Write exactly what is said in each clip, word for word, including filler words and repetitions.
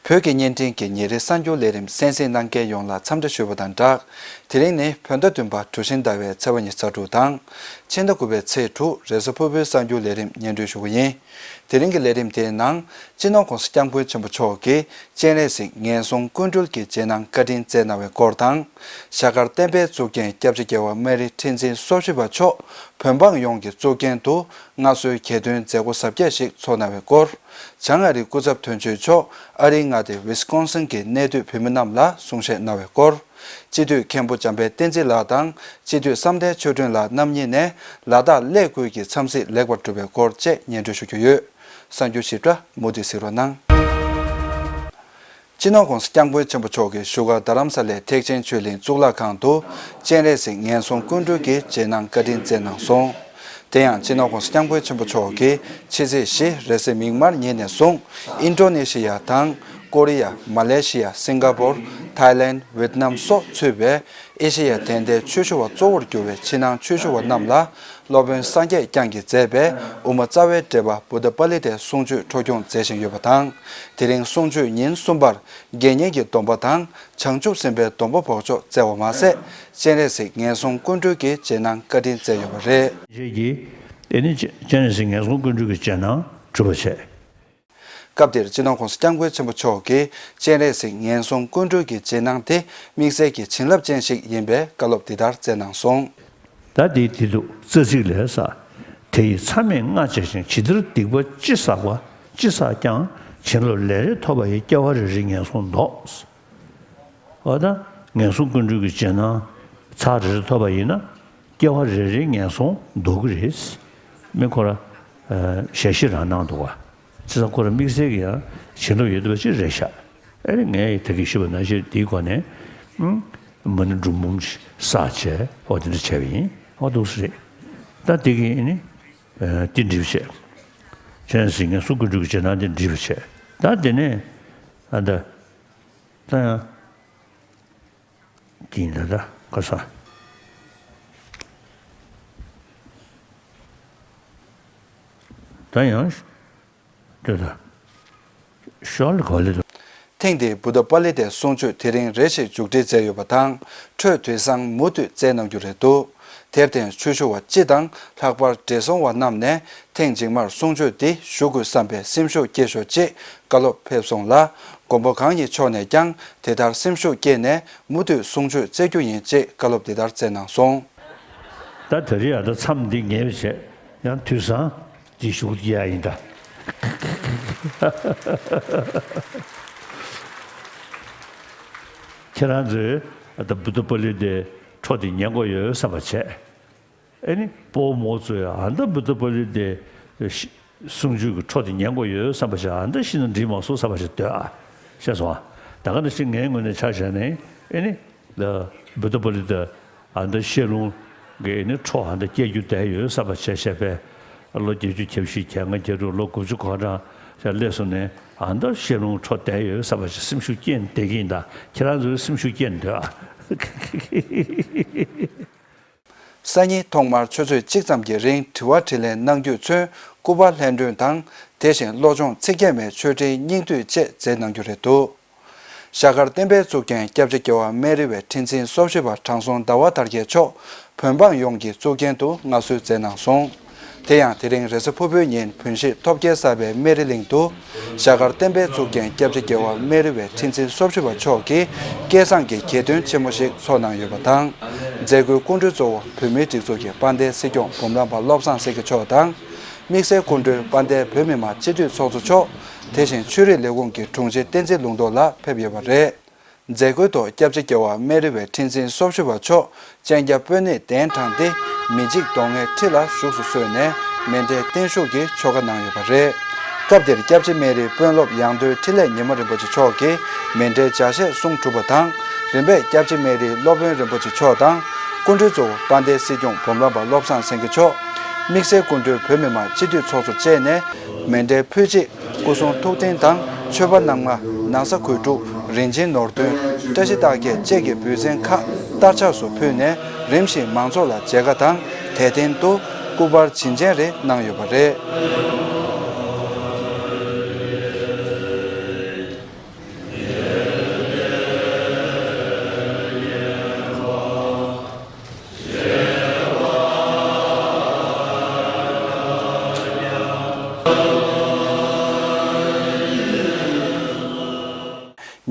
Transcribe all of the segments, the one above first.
བོད་ཀྱི་བརྙན་འཕྲིན་གྱི་ཉིན་རེའི་གསར་འགྱུར་ལས་རིམ་གསན་གཟིགས་གནང་མཁན་ཡོངས་ལ་འཚམས་འདྲི་ཞུ་བ་དང་སྦྲགས། དེ་རིང་ནི་བོད་ཟླ་བདུན་པ་གྲུ་བཞི་ཟླ་བའི་ཚེས་པ་ཉི་ཤུ་རྩ་དྲུག་དང་། ཕྱི་ཟླ་དགུ་པའི་ཚེས་དྲུག་རེས་གཟའ་ཕུར་བུའི་གསར་འགྱུར་ལས་རིམ་སྙན་སྒྲོན་ཞུ་གི་ཡིན། དེ་རིང་གི་ལས་རིམ་དེའི་ནང་། སྤྱི་ནོར་༸གོང་ས་༸སྐྱབས་མགོན་ཆེན་པོ་མཆོག་གིས་སྤྱན་རས་གཟིགས་ངན་སོང་ཀུན་སྒྲོལ་གྱི་རྗེས་གནང་བཀའ་དྲིན་སྩལ་གནང་བའི་སྐོར་དང་། ཞྭ་དཀར་བསྟན་པའི་གཙུག་རྒྱན་སྐྱབས་རྗེ་རྒྱལ་བ་སྨན་རི་ཁྲི་འཛིན་སོ་བཞི་པ་མཆོག་བོད་འབངས་ཡོངས་ཀྱི་གཙུག་རྒྱན་དུ་མངའ་གསོལ་གྱ་སྟོན་མཛད་སྒོ་གཟབ་རྒྱས་ཤིག་ཚོགས་གནང་བའི་སྐོར། བྱང་ཨ་རིའི་སྐུ་ཚབ་དོན་གཅོད་མཆོག་ཨ་རིའི་མངའ་སྡེ་ཝི་སི་ཀོན་སིན་གྱི་གནས་སྡོད་བོད་མི་རྣམས་ལ་གསུང་བཤད་གནང་བའི་སྐོར། སྤྱི་འཐུས་མཁན་པོ་འཇམ་དཔལ་བསྟན་འཛིན་ལགས་དང་སྤྱི་འཐུས་བསམ་གཏན་ཆོས་སྒྲོན་ལགས་རྣམ་གཉིས་ནས་ལ་དྭགས་གླེ་ཁུལ་གྱི་འཚམས་གཟིགས་ལེགས་པར་གྲུབ་པའི་སྐོར་བཅས་སྙན་སྒྲོན་ཞུ་རྒྱུ་ཡོད། གསར་འགྱུར་ཞིབ་ཕྲ་མུ་མཐུད་གཟིགས་རོགས་གནང་། སྤྱི་ནོར་༸གོང་ས་༸སྐྱབས་མགོན་ཆེན་པོ་མཆོག་གིས་བཞུགས་སྒར་རྡ་རམ་ས་ལའི་ཐེག་ཆེན་ཆོས་གླིང་གཙུག་ལག་ཁང་དུ་སྤྱན་རས་གཟིགས་ངན་སོང་ཀུན་སྒྲོལ་གྱི་རྗེས་གནང་བཀའ་དྲིན་སྩལ་གནང་སོང་། དེ་ཡང་སྤྱི་ནོར་༸གོང་ས་༸སྐྱབས་མགོན་ཆེན་པོ་མཆོག་གིས་ཕྱི་ཚེས་བཞི་རེས་གཟའ་མིག་དམར་ཉིན་ནས་བཟུང་ཨིན་ཌོ་ནེ་ཤི་ཡ་དང་ཀོ་རི་ཡ། མ་ལེ་ཤི་ཡ། སིང་ག་པོར། ཐའི་ལེན། ཝེད་ནམ་སོགས་ཚུད་པའི་ཨེ་ཤེ་ཡ་དད་ལྡན་ཆོས་ཞུ་བ་གཙོ་བོར་གྱུར་བའི་ཕྱི་ནང་ཆོས་ཞུ་བ་རྣམས་ལ། སློབ་དཔོན་སངས་རྒྱས་བསྐྱངས་ཀྱིས་མཛད་པའི་དབུ་མ་རྩ་བའི་འགྲེལ་པ་བུདྡྷ་པཱ་ལི་ཏའི་གསུང་ཆོས་འཕྲོ་སྐྱོང་མཛད་བཞིན་ཡོད་པ་དང་། དེ་རིང་གསུང་ཆོས་ཉིན་གསུམ་པར་དགེ་བསྙེན་གྱི་སྡོམ་པ་དང་བྱང་ཆུབ་སེམས་དཔའི་སྡོམ་པ་འབོགས་ཆོག་སྩལ་བ་མ་ཟད། སྤྱན་རས་གཟིགས་ངན་སོང་ཀུན་སྒྲོལ་གྱི་རྗེས་གནང་བཀའ་དྲིན་སྩལ་ཡོད་པ་རེད། རྗེས་ཀྱི་ཨེ་ནི་སྤྱན་རས་གཟིགས་ངན་སོང་ཀུན་སྒྲོལ་གྱི་རྗེས་གནང་གྲུབ་པ་བྱས། སྐབས་དེར་སྤྱི་ནོར་༸གོང་ས་༸སྐྱབས་མགོན་ཆེན་པོ་མཆོག་གིས་སྤྱན་རས་གཟིགས་ངན་སོང་ཀུན་སྒྲོལ་གྱི་རྗེས་གནང་དེ་དམིགས་བསལ་གྱི་བྱིན་རླབས་ཅན་ཞིག་ཡིན་པའི་བཀའ་སློབ་འདི་ལྟར་སྩལ་གནང་སོང་། ད་འདི་འདི་འདུག་རྩ་ཚིག་ལས་ས། དེ་ཡི་མཚམས་མེད་ལྔ་བྱས་ཤིང་ཇི་ལྟར་སྡིག་པ་ཅི་བསགས་པ་ཅི་བསགས་ཀྱང་བྱིན་རླབས་ལས་རེ་ཐོབ་པ་ཡི་སྐྱེ་བ་རེ་རེའི་ངན་སོང་ཟློག་འོ་ད་ངན་སོང་ཀུན་སྒྲོལ་གྱི་རྗེས་གནང་ཚར་རེ་རེ་ཐོབ་པ་ཡིན་ན། སྐྱེ་བ་རེ་རེའི་ངན་སོང་ཟློག་གི་རེད། མི་ཁོ་ར་ཞལ་བཞེས་རང་གནང་འདུག་ག་བྱས་ཙང་ཁོ་ར་དམིགས་བསལ་གྱི་ཡང་བྱིན་རླབས་ཡོད་པ་ཅིག་རེད་ཤག་ཨེ་རེད། ངས་ད་གིན་ཞུས་པ་ནང་བཞིན་དེའི་སྒོ་ནས་མ་ཎི་འབྲུ་འབུམ་ཞིག་བསགས་བྱས་འོ་དེ་འདྲ་བྱས་པ་ཡིན། འོ་འདུག་སེ་རེད། ད་དེ་གིན་ནི་དེ་འགྲིག་པ་བྱས། བྱས་ཟིན་ངན་སོང་ཀུན་སྒྲོལ་གྱི་རྗེས་གནང་དེ་འགྲིག་པ་བྱས། ད་དེ་ནས་ཨ་ད་ད་ཡང་། གིན་ད་ད་ཁ་ས། ད་ཡང་། ད་ད། ཤོ་ལ་གོ་ལེ་དུ། ཐེངས་འདིའི་བུདྡྷ་པཱ་ལི་ཏའི་གསུང་ཆོས་དེ་རིང་རེ་ཞིག་མཇུག་སྒྲིལ་མཛད་ཡོད་པ་དང་འཕྲོས་དུས་སང་མུ་མཐུད་སྩལ་གནང་རྒྱུ་རེད་འདུག་དེར་བརྟེན་ཆོས་ཞུ་བ་སྤྱི་དང་ལྷག་པར་བགྲེས་སོང་བ་རྣམས་ནས་ཐེངས་རྗེས་མར་གསུང་ཆོས་འདི་ཞུ་དགོས་བསམ་པའི་སེམས་ཤུགས་སྐྱེད་ཤོག་ཅེས་བཀའ་སློབ་ཕེབས་སོང་ལ། མགོན་པོ་གང་ཉིད་མཆོག་ནས་ཀྱང་དེ་ལྟར་སེམས་ཤུགས་བསྐྱེད་ནས་མུ་མཐུད་གསུང་ཆོས་སྩལ་རྒྱུ་ཡིན་ཅེས་བཀའ་སློབ་འདི་ལྟར་སྩལ་གནང་སོང་། ད་ད་རེས་ཨ་ད་མཚམས་འདི་ངེས་པ་བྱས་ཡང་དུས་སང་འདི་ཞུགས་ཀྱི་ཡ་ཡིན་ད། ཁྱེད་རང་ཚོས་ཨ་ད་བུདྡྷ་པཱ་ལི་ཏའི་འཕྲོ་འདི་ཉན་དགོས་ཡོད་བསམ་པ་བྱས། ཨེ་ནི་སྤོ་བོ་མོ་ཚོས་ཨ་ད་བུདྡྷ་པཱ་ལི་ཏའི་གསུང་ཆོས་ཀྱི་འཕྲོ་དེ་ཉན་དགོས་ཡོད་བསམ་པ་ཞིག་ཨ་ད་ཤི་ན་འགྲིག་མ་སོང་བསམ་པ་ཞིག་འདོད་ཨ། ཤེས་སོང་ཨ། ད་ག་ནང་བཞིན་ངའི་ངོས་ནས་ཆ་བཞག་ནས་ཨེ་ནི་བུདྡྷ་པཱ་ལི་ཏ་ཨ་ད་བཤད་ལུང་གི་ཨེ་ནི་འཕྲོ་ཨ་ད་སྐྱེལ་རྒྱུ་བསྡད་ཡོད་བསམ་པ་བྱས་བྱས་པས། ལོ་བརྒྱད་ཅུ་གྱ་བཞི་གྱ་ལྔ་གྱ་དྲུག་ལོ་དགུ་བཅུ་གོ་གྲངས་ཞིག་སླེབས་སོང་ནས་ཨ་ད་བཤད་ལུང་འཕྲོ་བསྡད་ཡོད་བསམ་པ་ཞིག་སེམས་ཤུགས་སྐྱེད་བསྡད་ཀྱི་ཡིན། ད་ཁྱེད་རང་ཚོའི་སེམས་ཤུགས་སྐྱེད་འདོད་ཨ། སང་ཉིན་ཐོག་མར་ཆུ་ཚོད་གཅིག་ཙམ་གྱི་རིང་དྲི་བ་དྲིས་ལན་གནང་རྒྱུས་ཚུན་སྐུ་པར་ལྷན་སྒྲོན་དང་དེ་བཞིན་བློ་སྦྱོང་ཚིག་བརྒྱད་མའི་ཆོས་འབྲེལ་སྙིང་བསྡུས་བཅས་མཛད་གནང་རྒྱུ་རེད་འདུག་ཞྭ་དཀར་བསྟན་པའི་གཙུག་རྒྱན་སྐྱབས་རྗེ་རྒྱལ་བ་སྨན་རི་བའི་ཁྲི་འཛིན་སོ་བཞི་པ་དྲང་སྲོང་ཟླ་བ་དར་རྒྱས་མཆོག་བོད་འབངས་ཡོངས་ཀྱི་གཙུག་རྒྱན་དུ་མངའ་གསོལ་མཛད་གནང་སོང་། དེ་ཡང་དེ་རིང་རེས་གཟའ་ཕུར་བུའི་ཉིན་བོན་གཞིས་ཐོབ་རྒྱལ་གསར་པའི་སྨན་རི་གླིང་དུ། ཞྭ་དཀར་བསྟན་པའི་གཙུག་རྒྱན་སྐྱབས་རྗེ་རྒྱལ་བ་སྨན་རི་བའི་ཁྲི་འཛིན་སོ་བཞི་པ་མཆོག་གིས་སྐལ་བཟང་གི་གྱ་སྟོན་ཆེན་མོ་ཞིག་ཚོགས་གནང་ཡོད་པ་དང་། མཛད་སྒོའི་སྐུ་མགྲོན་གཙོ་བོ་བོད་མིའི་སྒྲིག་འཛུགས་ཀྱི་དཔལ་ལྡན་སྲིད་སྐྱོང་འབུམ་རམས་པ་བློ་བཟང་སེང་གེ་མཆོག་དང་། དམིགས་བསལ་སྐུ་མགྲོན་དཔལ་ལྡན་བོད་མི་མང་སྤྱི་འཐུས་ཚོགས་གཙོ་མཆོག་དེ་བཞིན་ཆོས་རིག་ལས་ཁུངས་ཀྱི་དྲུང་ཆེ་བསྟན་འཛིན་ལུང་རྟོགས་ལགས་ཕེབས་ཡོད་པ་རེད། མཛད་སྒོའི་ཐོག་སྐྱབས་རྗེ་རྒྱལ་བ་སྨན་རི་བའི་ཁྲི་འཛིན་སོ་བཞི་པ་མཆོག་སྤྱན་རྒྱ་དཔོན་གནས་གདན་དྲངས་ཏེ་མི་འཇིགས་གདོང་ལྔའི་ཁྲི་ལ་བཞུགས་སུ་གསོལ་ནས་མཎྜལ་བརྟན་བཞུགས་ཀྱི་ཆོ་ག་གནང་ཡོད་པ་རེད། སྐབས་དེར་སྐྱབས་རྗེ་སྨན་རིའི་དཔོན་སློབ་ཡང་སྟོད་འཕྲིན་ལས་ཉི་མ་རིན་པོ་ཆེ་མཆོག་གིས་མཎྜལ་ཇ་བཞེས་གསུང་གྲུབ་པ་དང་། རིམ་པས་སྐྱབས་རྗེ་སྨན་རིའི་སློབ་དཔོན་རིན་པོ་ཆེ་མཆོག་དང་། སྐུ་མགྲོན་གཙོ་བོ་དཔལ་ལྡན་སྲིད་སྐྱོང་འབུམ་རམས་པ་བློ་བཟང་སེང་གེ་མཆོག་དམིགས་བསལ་སྐུ་མགྲོན་བོད་མི་མང་སྤྱི་འཐུས་ཚོགས་གཙོ་བཅས་ནས་མཎྜལ་ཕུལ་རྗེས། སྐུ་གསུང་ཐུགས་རྟེན་དང་མཆོད་པ་སྣང་མ། ན་བཟའ་གོས་དྲུག་རིན་ཆེན་ནོར་བདུན། བཀྲ་ཤིས་རྟགས་བརྒྱད་བཅས་ཀྱི་འབུལ་ཚན་ཁག་སྟར་ཆགས་སུ་ཕུལ་ནས་རིམ་བཞིན་མང་ཚོགས་ལ་མཇལ་ཁ་དང་དད་རྟེན་དུ་སྐུ་པར་བྱིན་ཅན་རེ་གནང་ཡོད་པ་རེད།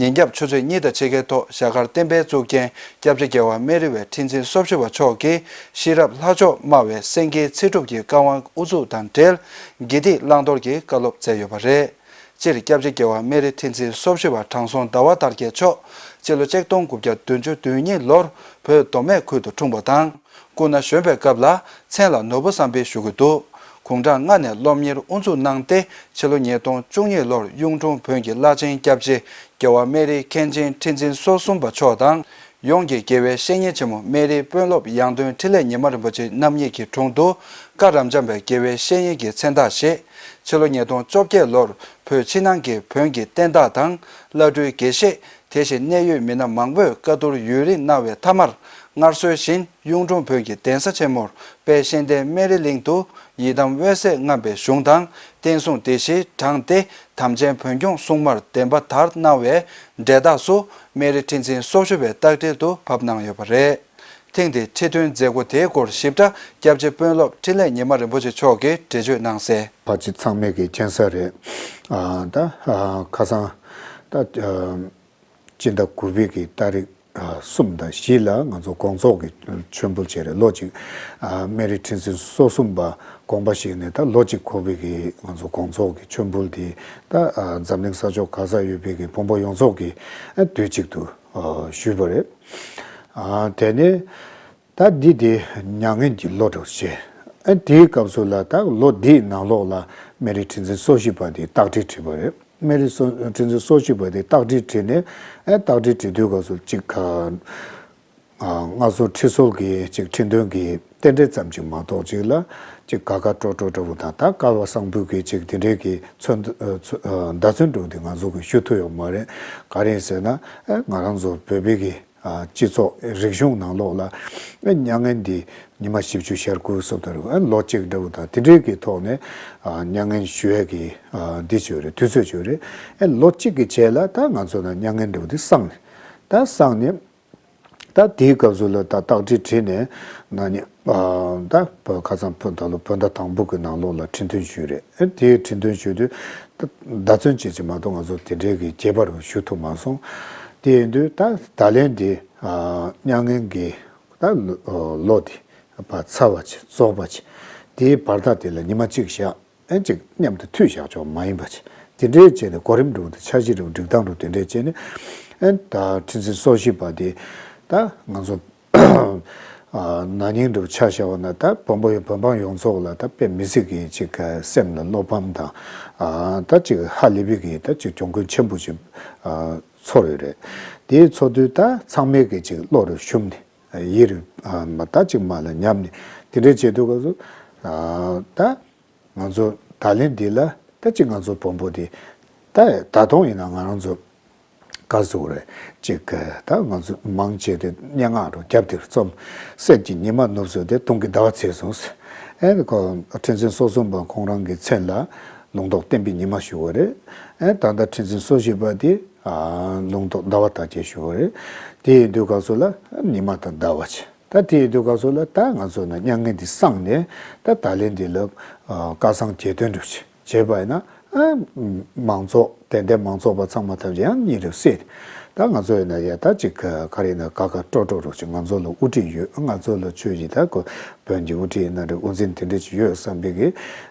ཉིན་རྒྱབ་ཆུ་ཚོད་གཉིས་དང་ཕྱེད་ཀའི་ཐོག་ཞྭ་དཀར་བསྟན་པའི་གཙུག་རྒྱན་སྐྱབས་རྗེ་རྒྱལ་བ་སྨན་རི་བའི་ཁྲི་འཛིན་སོ་བཞི་པ་མཆོག་གིས་ཤེས་རབ་ལྷ་མཆོག་སྨྲ་བའི་སེང་གེའི་ཚེ་སྒྲུབ་ཀྱི་བཀའ་དབང་དབུ་འཛུགས་དང་འབྲེལ། དགེ་སྡིག་བླང་དོར་གྱི་བཀའ་སློབ་སྩལ་ཡོད་པ་རེད། སྤྱིར་སྐྱབས་རྗེ་རྒྱལ་བ་སྨན་རི་ཁྲི་འཛིན་སོ་བཞི་པ་དྲང་སྲོང་ཟླ་བ་དར་རྒྱས་མཆོག་སྤྱི་ལོ་ཆིག་སྟོང་དགུ་བརྒྱ་བདུན་ཅུ་དོན་གཉིས་ལོར་བོད་མདོ་སྨད་ཁུལ་དུ་འཁྲུངས་པ་དང་། སྐུ་ན་གཞོན་པའི་སྐབས་ལ་མཚན་ལ་ནོར་བུ་བསམ་འཕེལ་ཞུ་གི་འདུག་དགུང་གྲངས་ལྔ་ནས་སློབ་གཉེར་དབུ་འཛུགས་གནང་སྟེ་ཕྱི་ལོ་ཉིས་སྟོང་བཅུ་གཉིས་ལོར་གཡུང་དྲུང་བོན་གྱི་བླ་ཆེན་སྐྱབས་རྗེ་རྒྱལ་བ་སྨན་རིའི་མཁན་ཆེན་ཁྲི་འཛིན་སོ་གསུམ་པ་མཆོག་དང་། ཡོངས་ཀྱི་དགེ་བའི་བཤེས་གཉེན་ཆེན་མོ་སྨན་རིའི་དཔོན་སློབ་ཡང་སྟོན་འཕྲིན་ལས་ཉི་མ་རིན་པོ་ཆེ་རྣམ་གཉིས་ཀྱི་དྲུང་དུ་བཀའ་རབ་འབྱམས་པའི་དགེ་བའི་བཤེས་གཉེན་གྱི་མཚན་རྟགས་བཞེས། ཕྱི་ལོ་ཉིས་སྟོང་བཅོ་བརྒྱད་ལོར་བོད་ཕྱི་ནང་གི་བོན་གྱི་བསྟན་བདག་དང་བླ་སྤྲུལ་དགེ་བཤེས། དེ་བཞིན་གནད་ཡོད་མི་སྣ་མང་པོས་བཀའ་བསྡུར་ཡུན་རིང་གནང་བའི་མཐའ་མར། སྔར་སྲོལ་བཞིན་གཡུང་དྲུང་བོན་གྱི་གདན་ས་ཆེན་མོར་དཔལ་གཤེན་བསྟན་སྨན་རི་གླིང་དུ་ཡི་དམ་དབེན་གསལ་རྔམ་པའི་གཞུང་དང་བསྟན་སྲུང་སྡེ་བཞིའི་གྲངས་ཏེ་དམ་ཅན་བོན་སྐྱོང་སྲུང་མར་བདེན་པ་དར་གནང་བའི་འབྲས་རྟགས་སུ་སྨན་རི་ཁྲི་འཛིན་སོ་བཞི་པའི་རྟགས་འགྲེལ་དུ་ཕབ་གནང་ཡོད་པ་རེད། ཐེངས་འདིའི་ཁྲི་འདོན་མཛད་སྒོ་དེའི་སྐོར་ཞིབ་ཕྲ་སྐྱབས་རྗེ་དཔོན་སློབ་འཕྲིན་ལས་ཉི་མ་རིན་པོ་ཆེ་མཆོག་གིས་འགྲེལ་བརྗོད་གནང་གསལ། ཕ་ཆེ་ཚང་མས་ཀྱི་མཁྱེན་གསལ་རེད། ཨ་ད་ཨ་ཁ་སང་ད་ཨ་སྤྱི་ཟླ་དགུ་པའི་གི་ཏ་རིག་ཨ་གསུམ་དང་བཞི་ལ་ང་ཚོ་དགོང་ཚོགས་ཀྱི་མཆོད་འབུལ་བྱས་རེད། ལོ་གཅིག་ཨ་སྨན་རི་ཁྲི་འཛིན་སོ་གསུམ་པ་དགོངས་པ་བཞེས་ནས་ད་ལོ་གཅིག་འཁོར་བའི་གི་ང་ཚོ་དགོང་ཚོགས་ཀྱི་མཆོད་འབུལ་དེ་ད་ཨ་འཛམ་གླིང་ས་ཕྱོགས་ག་ས་ཡོད་པའི་གི་བོན་པོ་ཡོངས་རྫོགས་ཀྱིས་ཨ་དུས་གཅིག་ཏུ་ཨ་ཞུས་པ་རེད། ཨ་དེ་ནས། ད་འདི་དེ་མྱ་ངན་གྱི་ལོ་འདྲ་བོ་བྱས། ཨ་དེའི་སྐབས་སུ་ལ་ད་ལོ་འདིའི་ནང་ལོགས་ལ་སྨན་རི་ཁྲི་འཛིན་སོ་བཞི་པ་དེ་རྟགས་བྲིས་བྲིས་པ་རེད། སྨན་རི་སོ་ཁྲི་འཛིན་སོ་བཞི་པ་དེ་རྟགས་བྲིས་བྲིས་ནས་ཨ་རྟགས་བྲིས་བྲིས་དུས་སྐབས་སུ་གཅིག་ཁ་ཨ་སྔ་སོར་ཁྲི་སོར་གྱི་གཅིག་ཁྲི་འདོན་གྱི་རྟེན་འབྲེལ་ཙམ་ཅིག་མ་གཏོགས་གཅིག་ལ་གཅིག་དགའ་དགའ་སྤྲོ་སྤྲོ་འདྲ་བོ་དང་ད་སྐལ་བ་བཟང་པོའི་གི་གཅིག་དེ་འདྲའི་གི་མཚོན་ཨ་མཚོན་བརྡ་མཚོན་འདྲ་བོ་དེ་ང་ཚོ་གི་ཞུ་ཐུབ་ཡོད་མ་རེད། ག་རེ་ཟེར་ན་ཨ་ང་རང་ཚོ་བོད་པའི་གི་ཨ་སྤྱི་ཚོགས་རིག་གཞུང་ནང་ལོགས་ལ་ཨ་མྱ་ངན་འདི་ཉི་མ་བཞི་བཅུ་ཞེ་དགུ་སོགས་དང་ཨ་ལོ་གཅིག་འདྲ་བོ་དང་དེ་འདྲའི་གི་ཐོག་ནས་ཨ་མྱ་ངན་ཞུ་ཡས་ཀྱི་ཨ་འདི་བྱོས་རེད། དུས་ཚོད་བྱོས་རེད། ཨ་ལོ་གཅིག་གི་རྗེས་ལ་ད་ང་ཚོ་ན་མྱ་ངན་འདྲ་བོ་འདི་སངས་ནས་ད་སངས་ནས་ད་དེའི་སྐབས་སུ་ལ་ད་རྟགས་བྲིས་བྲིས་ནས་ན་ནི་ཨ་ད་བོད་ཁ་སང་བོད་ད་ལོ་བོད་ཟླ་དང་པོ་གི་ནང་ལོགས་ལ་ཁྲི་འདོན་ཞུས་རེད། ཨ་དེའི་ཁྲི་འདོན་ཞུས་དུས་ད་བརྡ་མཚོན་བྱེད་ཀྱི་མ་གཏོགས་ང་ཚོ་དེ་འདྲའི་གི་རྒྱས་པ་རུ་ཞུ་ཐུབ་མ་སོང་། དེ་ཡིན་དུས་ད་ད་ལན་འདི་ཨ་མྱ་ངན་གྱི་ད་ལོ་ལོ་འདི་པ་ཚར་བ་ཆེ་རྫོགས་པ་ཆེ་དེའི་བར་ཐག་དེ་ལ་ཉི་མ་གཅིག་བཞག་ཨེ་གཅིག་མཉམ་དུ་མཐུད་བཞག་ཆོག་མ་ཡིན་པ་ཆེ་དེ་འདྲའི་བྱས་ནས་གོ་རིམ་འགྲོ་དེ་འཆར་གཞི་རུ་སྒྲིག་སྟངས་རུ་དེ་འདྲའི་བྱས་ནས་ཨེ་ད་ཁྲི་འཛིན་སོ་བཞི་པ་དེ་ད་ང་ཚོ་ཨ་ན་ནིང་འདྲ་བོ་ཆ་བཞག་པ་ན་ད་བོན་པོ་ཡོད་བོད་འབངས་ཡོངས་རྫོགས་ལ་ད་དཔེ་མི་སྲིད་ཀྱི་ཅིག་སེམས་ལ་བློ་ཕམ་དང་ཨ་ད་ཅིག་ཧ་ལས་པའི་གི་ད་ཅིག་གྱོང་གུན་ཆེན་པོ་ཅིག་ཨ་ཚོར་ཡོད་རེད། དེའི་ཚོར་དུས་ད་ཚང་མས་གི་ཅིག་བློ་རུ་ཞུམ་ནས་ཡིད་རུ་ཨ་མ་ད་ཅིག་མ་ལ་ཉམས་ནས་དེ་འདྲའི་བྱེད་དུས་སྐབས་སུ་ཨ་ད། ང་ཚོ་ད་ལན་འདི་ལ་ད་ཅིག་ང་ཚོ་བོན་པོ་འདི་ད་ད་དུང་ཡིན་ན་ང་རང་ཚོ་ག་ཟེར་དགོས་རེད། ཅིག་ད་ང་ཚོ་མང་ཆེ་དེ་སྙན་ངག་རུ་རྒྱབ་དེར་རྩོམ་གསེར་གྱི་ཉི་མ་ནུབ་སོང་སྟེ་དུང་གི་ཟླ་བ་ཚེས་སོང་ཟེར། ཨེ་ཁོ་ཁྲི་འཛིན་སོ་གསུམ་པ་ཁོང་རང་གི་མཚན་ལ་ལུང་རྟོགས་བསྟན་པའི་ཉི་མ་ཞུ་བ་རེད། ཨེ་ད་ལྟ་ཁྲི་འཛིན་སོ་བཞི་པ་དེ་ལུང་རྟོགས་ཟླ་བ་དར་རྒྱས་ཞུ་བ་རེད། དེ་ཡིན་དུས་སྐབས་སུ་ལ་ཉི་མ་དང་ཟླ་བ་ཆེ། ད་དེ་ཡིན་དུས་སྐབས་སུ་ལ་ད་ང་ཚོ་ན་མྱ་ངན་འདི་སངས་ནས་ད་ད་ལན་འདི་ལ་ཨ་བཀའ་གསང་རྒྱས་སྟོན་འགྲུབ་ཅིག་བྱས་པ་ཡིན་ན་ཨ་མང་ཚོགས་དད་ལྡན་མང་ཚོགས་པ་ཚང་མ་ཐམས་ཅད་ཡང་གཉིད་རེ་སད། ད་ང་ཚོ་ཡིན་ན་ཡ་ད་ཅིག་ག་རེ་ཡིན་ན་དགའ་དགའ་སྤྲོ་སྤྲོ་རུ་ཅིག་ང་ཚོ་ལ་དབུ་ཁྲིད་ཡོད། ང་ཚོ་ལ་ཆོས་ཀྱི་ད་ཁོ་བོན་གྱི་དབུ་ཁྲིད་ཡིན་ན་རེད། དབུ་འཛིན་དེ་འདྲ་ཅིག་ཡོད་བསམ་པའི་གི་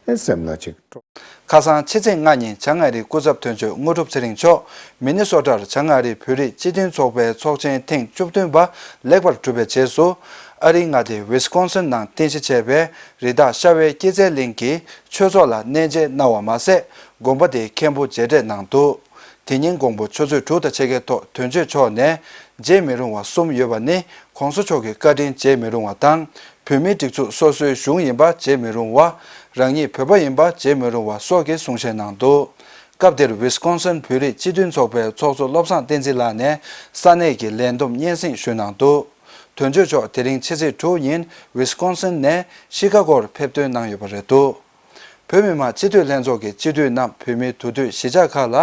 ཨེ་སེམས་ལ་ཅིག་སྤྲོ། ཁ་སང་ཕྱི་ཚེས་ལྔ་ཉིན་བྱང་ཨ་རིའི་སྐུ་ཚབ་དོན་གཅོད་དངོས་གྲུབ་ཚེ་རིང་མཆོག་མི་ནི་སོ་ཊར་བྱང་ཨ་རིའི་བོད་རིགས་སྤྱི་མཐུན་ཚོགས་པའི་ཚོགས་ཆེན་ཐེངས་བཅུ་བདུན་པ་ལེགས་པར་གྲུབ་པའི་རྗེས་སུ། ཨ་རིའི་མངའ་སྡེ་ཝི་སི་ཀོན་སིན་ནང་རྟེན་གཞི་བྱས་པའི་རི་དྭགས་ཤ་བའི་སྐྱེད་ཚལ་གླིང་གི་ཆོས་ཚོགས་ལ་གནས་མཇལ་གནང་བ་མ་ཟད། དགོན་པ་དེའི་མཁན་པོ་མཇལ་འཕྲད་གནང་འདུག་དེ་ཉིན་དགོང་མོ་ཆུ་ཚོད་དྲུག་དང་ཕྱེད་ཀའི་ཐོག་དོན་གཅོད་མཆོག་ནས་བརྗེད་མི་རུང་བ་གསུམ་ཡོད་པ་ནི། གོང་ས་མཆོག་གི་བཀའ་དྲིན་བརྗེད་མི་རུང་བ་དང་། བོད་མིའི་སྒྲིག་འཛུགས་སོ་སོའི་གཞུང་ཡིན་པ་བརྗེད་མི་རུང་བ། རང་ཉིད་བོད་པ་ཡིན་པ་བརྗེད་མི་རུང་བ་སོགས་ཀྱི་གསུང་བཤད་གནང་འདུག་སྐབས་དེར་ཝི་སི་ཀོན་སིན་བོད་རིགས་སྤྱི་མཐུན་ཚོགས་པའི་ཚོགས་གཙོ་བློ་བཟང་བསྟན་འཛིན་ལགས་ནས་ས་གནས་ཀྱི་ལས་བསྡོམས་སྙན་སེང་ཞུས་གནང་འདུག་དོན་གཅོད་མཆོག་དེ་རིང་ཕྱི་ཚེས་དྲུག་ཉིན་ཝི་སི་ཀོན་སིན་ནས་ཤི་ཀ་གོར་ཕེབས་ཐོན་གནང་ཡོད་པ་རེད་འདུག་བོད་མི་མང་སྤྱི་འཐུས་ལྷན་ཚོགས་ཀྱི་སྤྱི་འཐུས་རྣམས་བོད་མིའི་དུས་སྟོན་གཞིས་ཆགས་ཁག་ལ་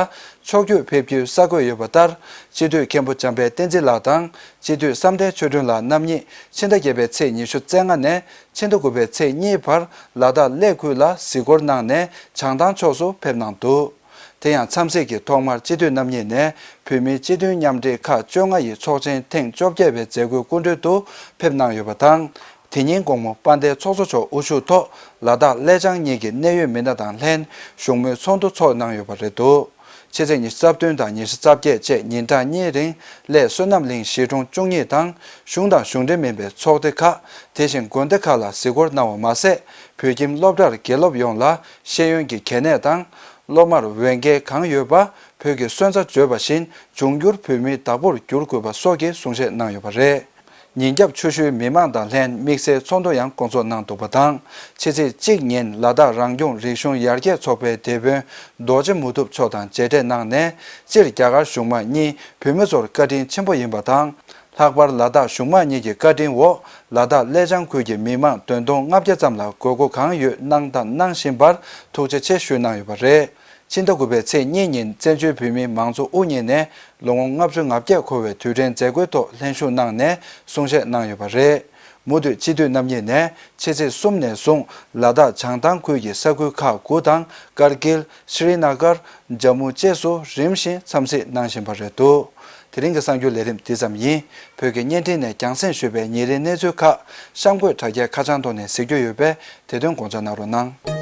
ཕྱོགས་བསྐྱོད་ཕེབས་རྒྱུའི་གསར་འགོད་ཡོད་པ་ལྟར། སྤྱི་འཐུས་མཁན་པོ་འཇམ་དཔལ་བསྟན་འཛིན་ལགས་དང་སྤྱི་འཐུས་བསམ་གཏན་ཆོས་སྒྲོན་ལགས་རྣམ་གཉིས་ཕྱི་ཟླ་བརྒྱད་པའི་ཚེས་ཉི་ཤུ་རྩ་ལྔ་ནས་ཕྱི་ཟླ་དགུ་པའི་ཚེས་གཉིས་བར་ལ་དྭགས་གླེ་ཁུལ་ལ་གཟིགས་སྐོར་གནང་ནས་བྱང་ཐང་ཕྱོགས་སུ་ཕེབས་གནང་འདུག་དེ་ཡང་འཚམས་གཟིགས་ཀྱི་ཐོག་མར་སྤྱི་འཐུས་རྣམ་གཉིས་ནས་བོད་མིའི་སྤྱི་མཐུན་མཉམ་འབྲེལ་ཁག་བཅོ་ལྔ་ཡི་ཚོགས་ཆེན་ཐེངས་བཅོ་བརྒྱད་པའི་མཛད་སྒོའི་སྐུ་མགྲོན་དུ་ཕེབས་གནང་ཡོད་པ་དང་། དེ་ཉིན་དགོང་མོ་དཔལ་ལྡན་ཚོགས་གཙོ་མཆོག་དབུ་བཞུགས་ཐོག་ལ་དྭགས་གླེ་ལྕང་གཉིས་ཀྱི་གནད་ཡོད་མི་སྣ་དང་ལྷན་བཞུགས་མོལ་ཚོགས་འདུ་འཚོགས་གནང་ཡོད་པ་རེད་འདུག་ཕྱི་ཚེས་ཉི་ཤུ་རྩ་བདུན་དང་ཉི་ཤུ་རྩ་བརྒྱད་བཅས་ཉིན་གྲངས་གཉིས་རིང་གླེ་བསོད་ནམས་གླིང་གཞིས་གྲོང་བཅུ་གཉིས་དང་གཞུང་དང་གཞུང་འབྲེལ་མིན་པའི་ཚོགས་སྡེ་ཁག་དེ་བཞིན་དགོན་སྡེ་ཁག་ལ་གཟིགས་སྐོར་གནང་བ་མ་ཟད། བོད་ཁྱིམ་སློབ་གྲྭར་དགེ་སློབ་ཡོངས་ལ་ཤེས་ཡོན་གྱི་གལ་གནད་དང་། སློབ་མར་འོས་འགན་གང་ཡོད་པ། བོད་ཀྱི་སོན་རྩ་བརྗོད་པ་བཞིན་འབྱུང་འགྱུར་བོད་མིའི་བདག་པོར་འགྱུར་དགོས་པ་སོགས་ཀྱི་གསུང་བཤད་གནང་ཡོད་པ་རེད། ཉིན་རྒྱབ་ཆུ་ཤུལ་མི་མང་དང་ལྷན་དམིགས་བསལ་ཚོགས་འདུ་ཡང་སྐོང་ཚོགས་གནང་འདུག་པ་དང་། ཕྱི་ཚེས་གཅིག་ཉིན་ལ་དྭགས་རང་སྐྱོང་རིག་གཞུང་ཡར་རྒྱས་ཚོགས་པའི་དེད་དཔོན་རྡོ་རྗེ་མུ་ཐུབ་མཆོག་དང་མཇལ་འཕྲད་གནང་ནས། སྤྱིར་རྒྱ་གར་གཞུང་མང་གཉིས་བོད་མི་ཚོར་བཀའ་དྲིན་ཆེན་པོ་ཡིན་པ་དང་། ལྷག་པར་ལ་དྭགས་གཞུང་མང་གཉིས་ཀྱི་བཀའ་དྲིན་འོག་ལ་དྭགས་གླེ་ལྕང་ཁུལ་གྱི་མི་མང་བདུན་སྟོང་ལྔ་བརྒྱ་ཙམ་ལ་དགོས་མཁོ་གང་ཡོད་གནང་དང་གནང་བཞིན་པར་ཐུགས་རྗེ་ཆེ་ཞུས་གནང་ཡོད་པ་རེད། ཕྱི་ཟླ་དགུ་པའི་ཚེས་གཉིས་ཉིན་བཙན་བྱོལ་བོད་མིའི་མང་གཙོ་དབུ་བརྙེས་ནས་ལོ་ངོ་ལྔ་བཅུ་ང་བརྒྱད་འཁོར་བའི་དུས་དྲན་མཛད་སྒོའི་ཐོག་ལྷན་ཞུགས་གནང་ནས་གསུང་བཤད་གནང་ཡོད་པ་རེད། མུ་མཐུད་སྤྱི་འཐུས་རྣམ་གཉིས་ནས་ཕྱི་ཚེས་གསུམ་ནས་བཟུང་ལ་དྭགས་བྱང་ཐང་ཁུལ་གྱི་ས་ཁུལ་ཁག་དགུ་དང་ཀར་གིལ། ཤྲི་ན་གར། ཇམ་མུ་བཅས་སུ་རིམ་བཞིན་འཚམས་གཟིགས་གནང་བཞིན་པ་རེད་འདུག་དེ་རིང་གི་གསར་འགྱུར་ལས་རིམ་འདི་ཙམ་ཡིན། བོད་ཀྱི་བརྙན་འཕྲིན་ནས་རྒྱང་སྲིང་ཞུས་པའི་ཉིན་རེའི་གནས་ཚུལ་ཁག་གཤམ་འཁོད་དྲ་རྒྱའི་ཁ་བྱང་ཐོག་ནས་གཟིགས་རྒྱུ་ཡོད་པས་དེ་དོན་དགོངས་འཇགས་གནང་རོགས་གནང་།